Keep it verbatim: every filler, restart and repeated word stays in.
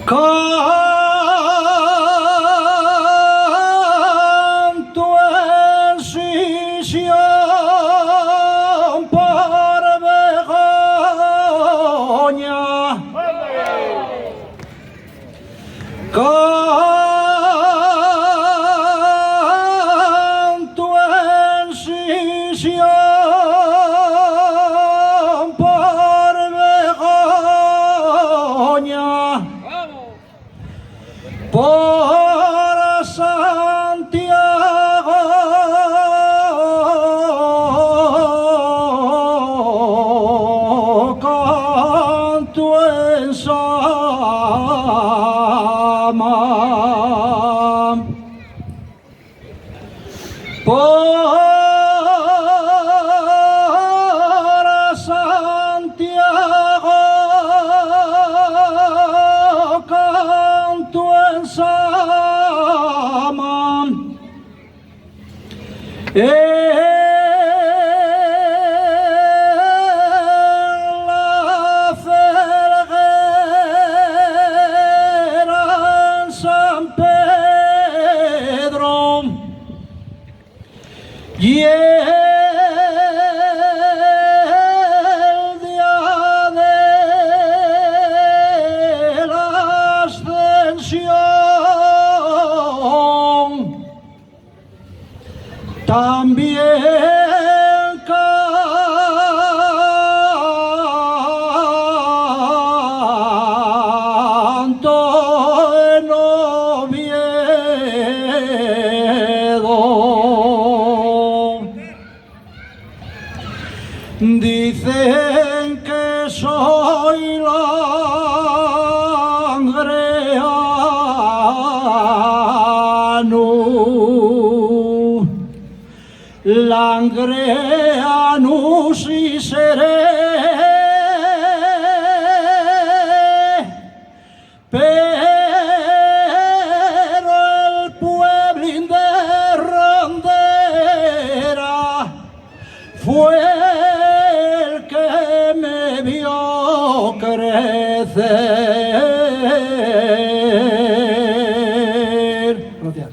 Cantu en sisión por Begoña. Cantu en sisión por Begoña. Por Santiago cantu en Sama. Por Santiago cantu en Sama. En la Felguera, en San Pedro. Y el día de la Ascensión también canto en Oviedo. Dicen que soy langreanu, langreanu sí seré. Pero el pueblín de Rondera fue el que me vio crecer.